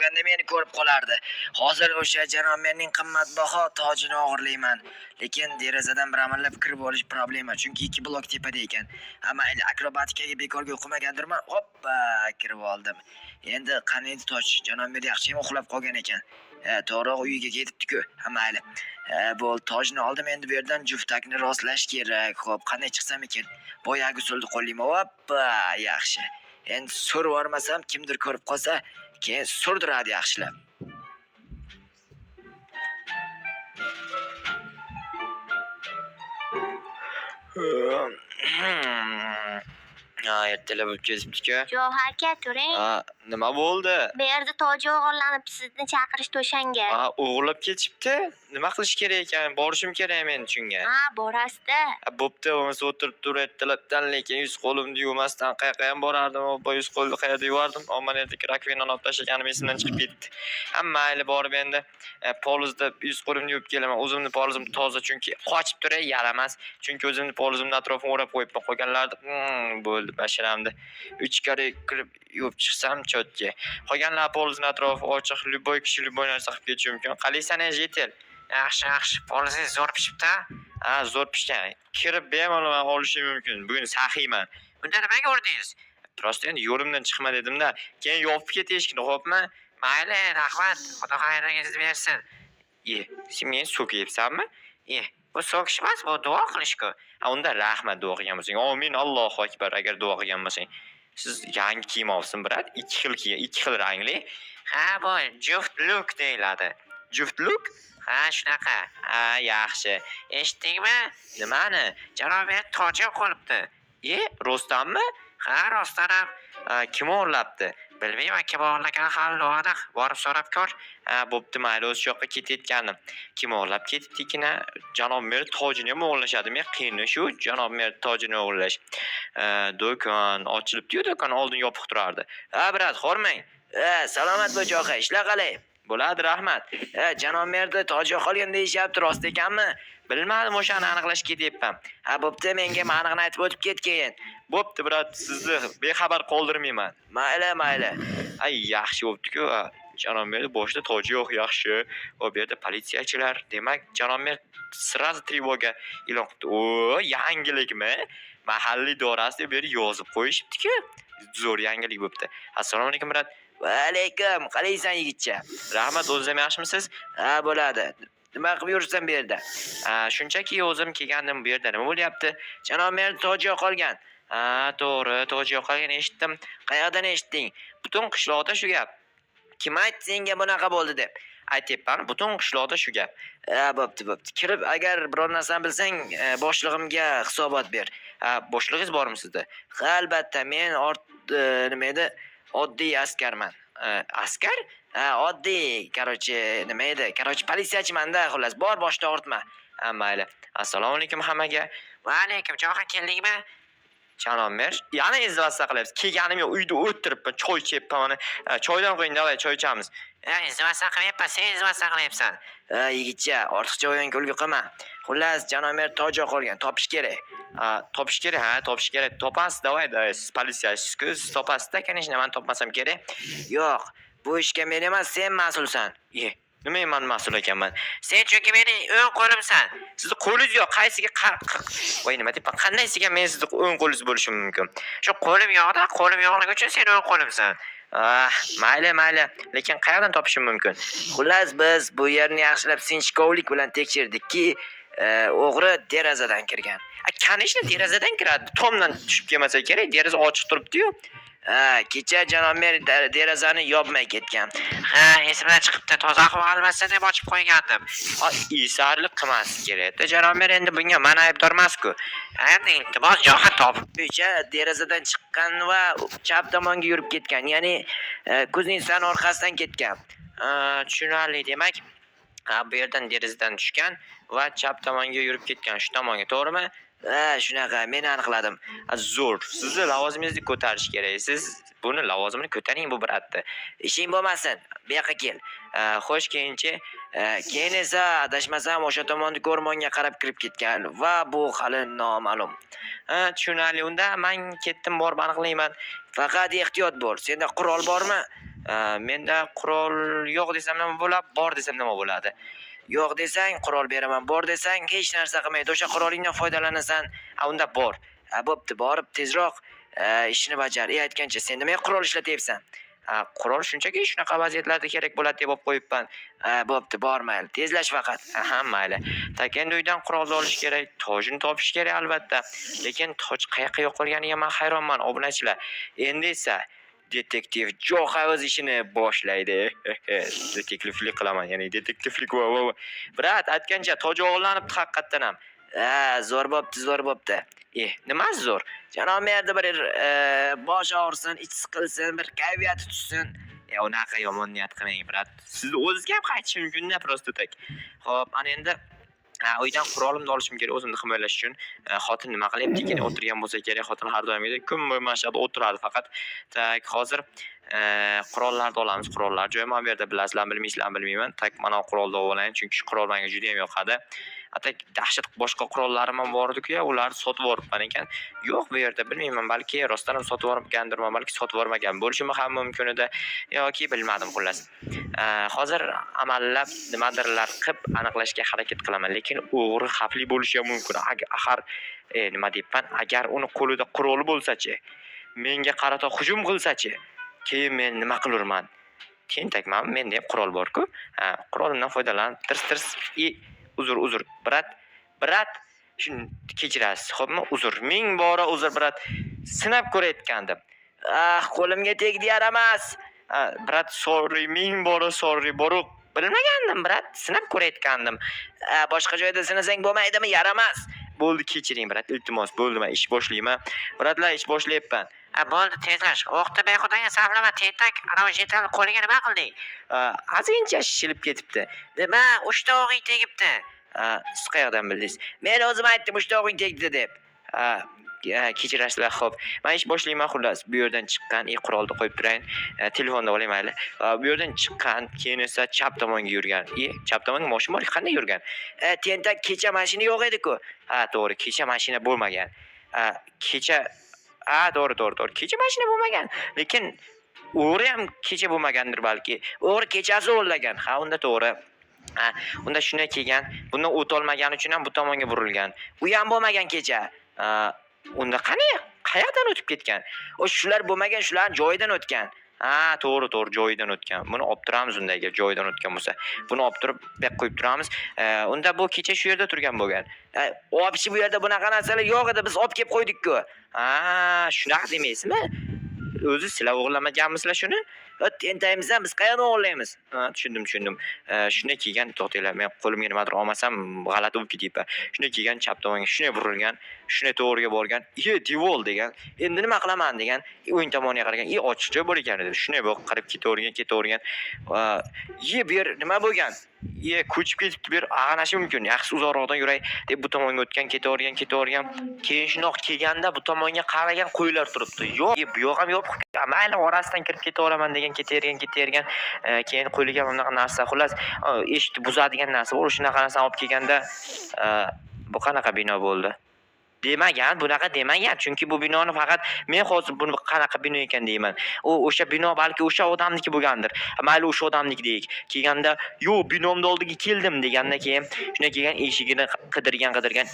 bo'lganda meni ko'rib qolardi. Hozir o'sha janob merning qimmatbaho tojini o'g'irlayman. Lekin derazadan bir amallab kirib olish problema, chunki 2 blok tepada ekan. Ha, mayli, akrobatikaga bekorga o'qimagandirman. Hoppa, kirib oldim. Endi qani edi toj? Janob mer yaxshiyam uxlab qolgan ekan. Ha, to'g'ri uyiga ketibdi-ku. Ha, mayli. Ha, bo'ldi, tojni oldim, endi bu yerdan juftakni rostlash kerak. Xo'p, qanday chiqsam ekan? Boyagi usulni qo'llayman. Hoppa, yaxshi. Endi surib yubormasam kimdir ko'rib qolsa, keyin surdiradi yaxshilab. Ha, ertalab bo'lib ketibdi-ku. Jo'xa aka, turing. Ha, nima bo'ldi? Bu yerda toji o'g'irlanib, sizni chaqirishdi o'shanga. Ha, o'g'irlab ketishibdi. Nima qilish kerak ekan? Borishim kerak men shunga. Ha, borasizda. Ha, bo'pti, bo'lmasa o'tirib tur ertalabdan, lekin yuz qo'limni yuvmasdan qayoqqa ham borardim, obbo, yuz qo'lni qayerda yuvardim? Omma yerdagi rakvinani olib tashlaganim esimdan chiqib ketdi. Ha, mayli, borib endi polizda yuz qo'limni yuvib kelaman. O'zimni polizim toza, chunki qochib turay yaramas. Chunki o'zimni polizimni atrofini o'rab qo'yibman. Qolganlarni bo'ldi, basharamdi. 3 karra kirib yuvib chiqsam cho'tga. Qolganlar polizini atrofi ochiq, любой kishi любой narsa qilib ketishi mumkin. Qalaysan, jitel? Yaxshi, yaxshi. Polizingiz zo'r pishibdi. Ha, zo'r pishgan. Kirib bemalol man olishim mumkin. Bugun saxiyman. Unda nimaga urdingiz? Prosta endi yo'limdan chiqma dedim-da. Keyin yopib ket eshikni, xo'pmi? Mayli, rahmat. Xudo xayringizni bersin. E, sen meni so'kayapsanmi? E, bu so'kish emas, bu duo qilish-ku. Ha, unda rahmat duo qilgan bo'lsang. Amin, Allohu akbar agar duo qilgan bo'lsang. Siz yangi kiyim olibsiz, brat. 2 xil kiyim, 2 xil rangli. Ha, bu juftlik deyiladi. Juftlik? Ha, shunaqa. Ha, yaxshi. Eshitdingmi? Nimani? Janob mer toji yo'qolibdi. E, rostdanmi? Ha, rostdan ham. Ha, kim o'g'irlabdi? Bilmayman kim o'g'irlagani hali noaniq. Borib so'rab ko'r. Ha, bo'pti, mayli, o'zi shu yoqqa ketayotgandim. Kim o'g'irlab ketibdi-ku? Janob mer tojini ham o'g'irlashadi. Men qiyini shu janob mer tojini o'g'irlash. Do'kon ochilibdi-yu, do'kon oldin yopiq turardi. Ha, brat, hormang. Ha, salomat bo'l Jo'xa, ishlar qalay? Bo'ladi, rahmat. Ha, janob merda toji yo'qolgan deyishyapti, rost ekanmi? Bilmadim, o'shani aniqlashga ketyapman. Ha, bo'pti, menga ma'nig'ini aytib o'tib ket keyin. Bo'pti, brat, sizni bexabar qoldirmayman. Mayli, mayli. Ay, yaxshi bo'pti-ku. Janob merda boshida toji yo'q, yaxshi. Va bu yerda politsiyachilar. Demak, janob mer sразу trevoga e'lon qilibdi. O, yangilikmi? Mahalliy idorasi deb bu yerga yozib qo'yishibdi-ku. Zo'r yangilik bo'pti. Assalomu alaykum, brat. Va alaykum, qalaysan yigitcha? Rahmat, o'zingiz ham yaxshimisiz? Ha, bo'ladi. Nima qilib yuribsan bu yerda? Ha, shunchaki o'zim kelgandim bu yerda. Nima bo'lyapti? Janob mer toji yo'qolgan. Ha, to'g'ri, toji yo'qolgan eshitdim. Qayerdan eshitding? Butun qishloqda shu gap. Kim aytdi senga bunaqa bo'ldi deb? Aytyapman, butun qishloqda shu gap. Ha, bo'pti, bo'pti. Kirib agar biror narsani bilsang, boshlig'imga hisobot ber. Ha, boshlig'ingiz bormi sizda? Ha, albatta, men nima edi? Oddiy askarman. Askar? Ha, oddiy, короче, nima edi? Короче, politsiyachiman-da, xullas. Bor, boshni og'ritma. Ha, mayli. Assalomu alaykum hammaga. Va alaykum, Jo'xa, keldingmi? Janob mer, yana izvassa qilyapsiz. Kelganim yo'q, uyda o'tiribman, choy ichyapman mana. Ha, choydan qo'ying, davay, choy ichamiz. Ha, izvassa qilyapman, sen izvassa qilyapsan. Ha, yigitcha, ortiqcha o'yin kulgi qilma. Xullas, janob mer toji yo'qolgan, topish kerak. Ha, topish kerak, ha, topish kerak. Topasiz, davay, davay, siz politsiyachisiz-ku, siz topasiz-da, конечно, men topmasam kerak. Yo'q, bu ishga men emas, sen mas'ulsan. E, nima men mas'ul ekanman? Sen chunki mening o'ng qo'limsan. Sizni qo'lingiz yo'q, qaysiga voy, nima deyapman? Qandaysiga men sizni o'ng qo'lingiz bo'lishim mumkin? Shu qo'lim yo'qda, qo'lim yo'qligi uchun sen o'ng qo'limsan. Ah, mayli, mayli, lekin qayerdan topishim mumkin? Xullas, biz bu yerni yaxshilab sinchkovlik bilan tekshirdikki, o'g'ri derazadan kirgan. A, конечно, derazadan kiradi. Tomdan tushib kelmasa kerak, deraza ochiq turibdi-yu. Ha, kecha janob mer derazani yopmay ketgan. Ha, esimdan chiqibdi. Toza havo almasa deb ochib qo'ygandim. Ha, esarlik qilmaslik kerak-da, janob mer, endi bunga men aybdor emas-ku. Endi iltimos, jo'xa top. O'sha derazadan chiqqan va chap tomonga yurib ketgan, ya'ni, kuznetsani orqasidan ketgan. Ha, tushunarli, demak, ha, bu yerdan derazadan tushgan va chap tomonga yurib ketgan, shu tomonga, to'g'rimi? Ha, shunaqa, men aniqladim. Ha, zo'r. Sizni lavozimingizni ko'tarish kerak. Siz buni lavozimini ko'taring bu bratni. Ishing bo'lmasin, bu yoqqa kel. Ha, xo'sh, keyinchi? Ha, keyin esa adashmasam o'sha tomondagi o'rmonga qarab kirib ketgan va bu hali noma'lum. Ha, tushunarli. Unda men ketdim, borib aniqlayman. Faqat ehtiyot bo'l. Senda qurol bormi? Menda qurol yo'q desam nima bo'ladi, bor desam nima bo'ladi? Yo'q desang qurol beraman, bor desang hech narsa qilmaydi. O'sha qurolingdan foydalanasan. Ha, unda bor. Ha, bo'pti, borib tezroq ishni bajar. Ey, aytgancha, sen nimaga qurol ishlatyapsan? Ha, qurol shunchaki shunaqa vaziyatlarda kerak bo'ladi deb olib qo'yibman. Ha, bo'pti, bor mayli. Tezlash faqat. Aha, mayli. Так, endi uydan qurolni olish kerak, tojni topish kerak albatta. Lekin toj qayoqqa yo'qolganiga men hayronman, obunachilar. Endi esa detektiv Jo'xa o'z ishini boshlaydi. Detektivlik qilaman, ya'ni detektivlik va va va. Брат, aytgancha, toj o'g'irlanibdi haqiqatdan ham. Ha, zo'r bo'pti, zo'r bo'pti. Nimasi zo'r? Janob merda bir bosh og'risin, ich siqilsin, bir kayfiyati tushsin. Unaqa yomon niyat qilmang, брат. Sizni o'zizga ham qaytishi mumkin-da, просто так. Xo'p, ana endi uydan qurolimni olishim kerak o'zimni himoyalash uchun. Xotin nima qilyapti ekan? O'tirgan bo'lsa kerak. Xotin har doimgidek kun bo'yi mana shu yerda o'tiradi faqat. Так, hozir qurollarni olamiz. Qurollar joyi mana bu yerda, bilasizlarmi, bilmaysizlarmi bilmayman. Так, mana bu qurolni olib olayin, chunki shu qurol menga juda ham yoqadi. А так dahshat boshqa qurollarim ham bor edi-ku, ularni sotib yuboribman ekan. Yo'q bu yerda, bilmayman, balki rostdan ham sotib yuborgandirman, balki sotib yubormagan bo'lishim ham mumkin edi yoki bilmadim xullas. Hozir amallab nimadirlar qilib aniqlashga harakat qilaman, lekin o'g'ri xavfli bo'lishi ham mumkin. Axir, nima deyapman, agar uni qo'lida quroli bo'lsa-chi, menga qarata hujum qilsa-chi, keyin men nima qilurman? Tentakman, menda ham qurol bor-ku. Ha, qurolimdan foydalanib tirs-tirs i uzr, uzr, брат, брат, shuni kechirasiz, xo'pmi? Uzr, ming bora uzr, брат. Sinab ko'rayotgandim. Ah, qo'limga tegdi, yaramas. Ha, брат, sorry, ming bora sorry, boruq bilmagandim, брат, sinab ko'rayotgandim. Ha, boshqa joyda sinasang bo'lmaydimi, yaramas. Bo'ldi, kechiring, брат, iltimos, bo'ldi, men ish boshlayman. Брат lar, ish boshlayapman. Ha, bo'ldi, tezlash. Vaqtni behudaga sarflama, tentak. Anavi жетон qo'liga nima qilding? Ozgincha shishilib ketibdi. Nima? Uchta o'g'ing tegibdi. Ha, siz qayoqdan bildingiz? Men o'zim aytdim, uchta o'g'ing tegdi deb. Ha, kechirasizlar, xo'p. Men ish boshlayman xullas. Bu yerdan chiqqan, qurolni qo'yib turayin. Telefonni olay mayli. Bu yerdan chiqqan, keyin esa chap tomonga yurgan. Chap tomonga mashina bor, qanday yurgan? Tentak, kecha mashina yo'q edi-ku. Ha, to'g'ri, kecha mashina bo'lmagan. Ha, kecha, ha, to'g'ri, to'g'ri, to'g'ri. Kecha mashina bo'lmagan. Lekin o'g'ri ham kecha bo'lmagandir balki. O'g'ri kechasi o'g'irlagan. Ha, unda to'g'ri. Ha, unda shunday kelgan. Bundan o'tolmagani uchun ham bu tomonga burilgan. U ham bo'lmagan kecha. Ha, unda qani, qayerdan o'tib ketgan? O, shular bo'lmagan, shularning joyidan o'tgan. Ha, to'g'ri, to'g'ri, joyidan o'tgan. Buni olib turamiz unda agar joyidan o'tgan bo'lsa. Buni olib turib, bu yoqqa qo'yib turamiz. Unda bu kecha shu yerda turgan bo'lgan. Obshi bu yerda bunaqa narsalar yo'q edi, biz olib kelib qo'ydik-ku. Ha, shunaqa demaysizmi? O'zi sizlar o'g'irlamaganmisizlar shuni? Tentaymiz ham, biz qayerdan o'g'irlaymiz? Ha, tushundim, tushundim. Shunday kelgan, to'xtanglar, men qo'limga nimadir olmasam g'alati bo'lib ketyapman. Shunday kelgan, chap tomonga shunday burilgan, shunday to'g'riga borgan. "Ye, devor" degan. Endi nima qilaman degan. O'ng tomoniga qaragan. Ochiq joy bor ekan dedi. Shunday bo'lib qarab ketavergan, ketavergan. Ye, bu yer nima bo'lgan? Ye, ko'chib ketibdi, bu yer ag'anashi mumkin. Yaxshisi uzoqroqdan yuray deb bu tomonga o'tgan, ketavergan, ketavergan. Keyin shundoq kelganda bu tomonga qaragan qo'ylar turibdi. Yo'q, bu yoq ham yo'q. Mayli, orasidan kirib ketaveraman degan, ketavergan, ketavergan. Keyin qo'liga bunaqa narsa, xullas, eshikni buzadigan narsa bor. Shunaqa narsani olib kelganda, bu qanaqa bino bo'ldi? Demagan, bunaqa demagan. Chunki bu binoni faqat men hozir buni qanaqa bino ekan deyman. U o'sha bino balki o'sha odamniki bo'lgandir. Mayli, o'sha odamniki deylik. Kelganda, yo'q, binomni oldiga keldim deganda keyin shunday kelgan, eshigini qidirgan, qidirgan,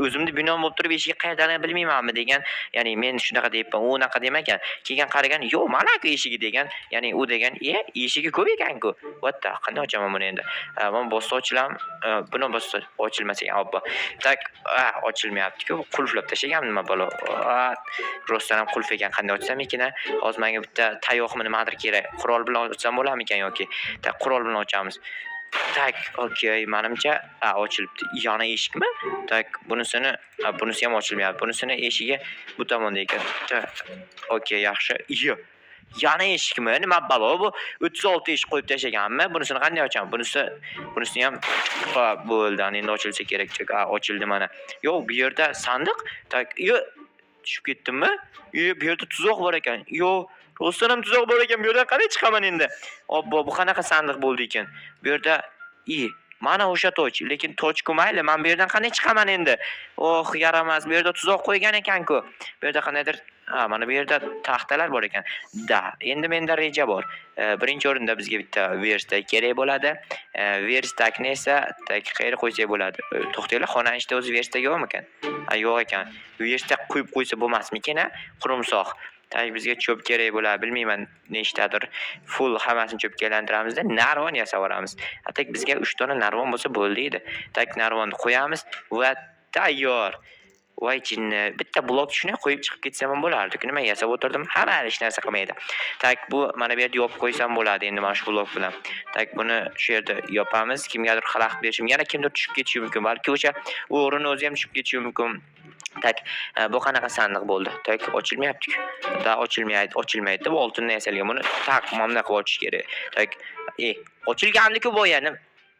o'zimni binom bo'lib turib eshigi qayerdaligini bilmaymanmi degan. Ya'ni men shunaqa deyapman, u unaqa demagan. Kelgan qaragan, yo'q, mana-ku eshigi degan. Ya'ni u degan, eshigi ko'p ekan-ku. What the, qanday ochaman buni endi? Mana bossa ochiladimi? Buni bossa ochilmas ekan, obbo. Так, ochilmayapti-ku. Qulflab tashlagan nima balo? Rostdan ham qulf ekan, qanday ochsam ekan-a? Hozir menga bitta tayoqmi nimadir kerak. Qurol bilan ochsam bo'larmikan yoki? Так, qurol bilan ochamiz. Так, okey, menimcha, ha, ochilibdi. Yana eshikmi? Так, bunisini, ha, bunisi ham ochilmayapti. Bunisini eshigi bu tomonda ekan. Так, okey, yaxshi. Iya. Yana eshikmi? Nima balo bu? 36 eshik qo'yib tashlaganmi? Bunisini qanday ochaman? Bunisini ham, ha, bo'ldi. Ana endi ochilsa kerak. Ha, ochildi mana. Yo'q, bu yerda sandiq. Так, yo, tushib ketdimmi? Yo, bu yerda tuzoq bor ekan. Yo'q, rostdan ham tuzoq bor ekan. Bu yerdan qanday chiqaman endi? Obbo, bu qanaqa sandiq bo'ldi ekan? Bu yerda, i, mana o'sha toj, lekin toj-ku mayli, men bu yerdan qanday chiqaman endi? Oh, yaramas, bu yerda tuzoq qo'ygan ekan-ku. Bu yerda qandaydir, Ha, mana bu yerda taxtalar bor ekan. Да, endi menda reja bor. Birinchi o'rinda bizga bitta верстак kerak bo'ladi. Верстак ni esa так qayerga qo'ysak bo'ladi? To'xtanglar, xonani ichida o'zi верстак yo'qmikan? Ha, yo'q ekan. Верстак qo'yib qo'ysa bo'lmasmikin, a? Qurumsoq. Так, bizga cho'p kerak bo'ladi. Bilmayman nechtadir. Full hammasini cho'pga aylantiramizda, narvon yasab yuboramiz. А так bizga 3 dona narvon bo'lsa bo'ldi edi. Так, narvonni qo'yamiz va tayyor. Voy jinni, bitta blok shunday qo'yib chiqib ketsam ham bo'lardi-ku. Nima yasab o'tirdim? Hamma hech narsa qilmaydi. Так, bu mana bu yerda yopib qo'ysam bo'ladi endi mana shu blok bilan. Так, buni shu yerda yopamiz. Kimgadir xalaqit berishim, yana kimdir tushib ketishi mumkin. Balki o'sha o'g'rini o'zi ham tushib ketishi mumkin. Так, bu qanaqa sandiq bo'ldi? Так, ochilmayapti-ku. Да, ochilmaydi, ochilmaydi. Bu oltindan yasalgan. Buni так, mana bunaqa qilib ochish kerak. Так, ochilgandi-ku boya.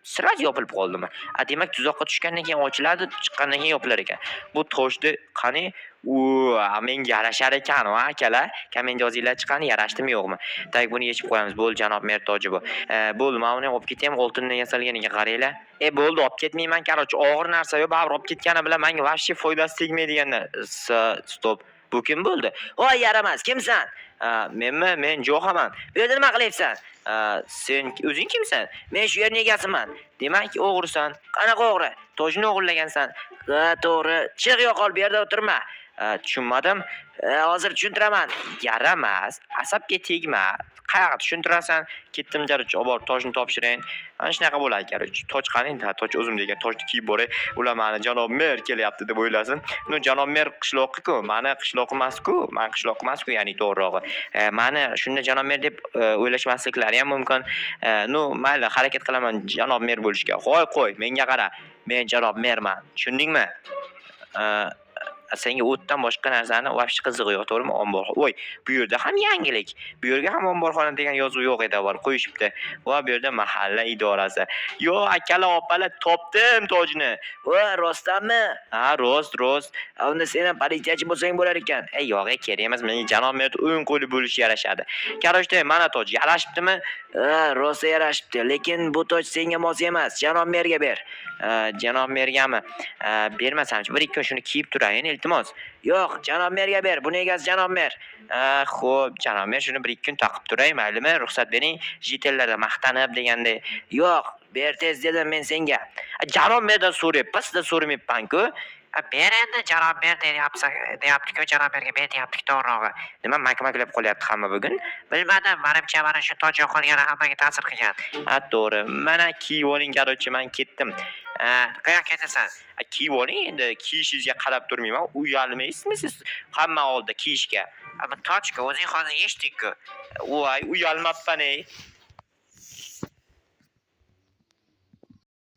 Сразу yopilib qoldimi? A, demak, tuzoqqa tushgandan keyin ochiladi, chiqqandan keyin yopilar ekan. Bu toshni qani? U, menga yarashar ekan, a, akalar. Komment yozinglar, chiqani yarashdimi, yo'qmi? Так, buni yechib qo'yamiz. Bo'ldi, janob mer toji bu. Bo'ldi, mana buni ham olib ketaymi? Oltindan yasalgan ekan, qaranglar. Bo'ldi, olib ketmayman, короче, og'ir narsa yo'q, baribir olib ketgani bilan menga вообще foydasi tegmaydigan. Стоп. Bu kim bo'ldi? Voy yaramas, kimsan? Menmi? Men Jo'xaman. Bu yerda nima qilyapsan? Sen o'zing kimsan? Men shu yerning egasiman. Demak, o'g'risan. Qanaqa o'g'ri? Tojni o'g'irlagansan. Ha, to'g'ri. Chiq yo'qol, bu yerda o'tirma. Tushunmadim. Hozir tushuntiraman. Yaramas, asabga tegma. Qayoqqa tushuntirasan? Ketdim, короче, olib borib tojni topshirayin. Mana shunaqa bo'ladi, короче. Toj qani? Ha, toj o'zimda ekan. Tojni kiyib boray. Ular mani janob mer kelyapti deb o'ylasin. Ну, janob mer qishloqi-ku, mani qishloq emas-ku. Man qishloq emas-ku, ya'ni to'g'rirog'i. Mani shunda janob mer deb o'ylashmasliklari ham mumkin. Ну, mayli, harakat qilaman janob mer bo'lishga. Qo'y, qo'y, menga qara. Men janob merman. Tushundingmi? Senga o'tdan boshqa narsani вообще qizig'i yo'q, to'g'rimi? Ombor. Voy, bu yerda ham yangilik. Bu yerga ham omborxona degan yozuv yo'q edi avval, qo'yishibdi. Va bu yerda mahalla idorasi. Yo, akalar, opalar, topdim tojni. Voy, rostdanmi? Ha, rost, rost. Unda sen ham politsiyachi bo'lsang bo'lar ekan. Ey, yo'q, kerak emas. Menga janob mer o'ng qo'li bo'lishi yarashadi. Короче, mana toj yarashibdimi? Ha, rosa yarashibdi, lekin bu toj senga mos emas. Janob merga ber. Janob mergami? Bermasamchi, bir ikki kun shuni kiyib turayin, iltimos. Yo'q, janob merga ber. Buni egasi janob mer. Xo'p, janob mer, shuni bir ikki kun taqib turay, maylimi? Ruxsat bering. Житель larda maqtanib deganday. Yo'q, ber tez dedim men senga. Janob merdan so'rayapman, sizdan so'ramayapman-ku. Ber endi janob mer deyapsan, deyapti-ku, janob merga ber deyapti to'g'rirog'i. Nima mak-maklab qolyapti hamma bugun? Bilmadim, manimcha mana shu toj yo'qolgani hammaga ta'sir qilgan. Ha, to'g'ri. Mana kiyib oling, короче, men ketdim. Qayoqqa ketasan? Kiyib oling endi, kiyishingizga qarab turmayman. Uyalmaysizmi siz hamma oldida kiyishga? Bu tojku, o'zing hozir yechding-ku. Voy, uyalmabman ey.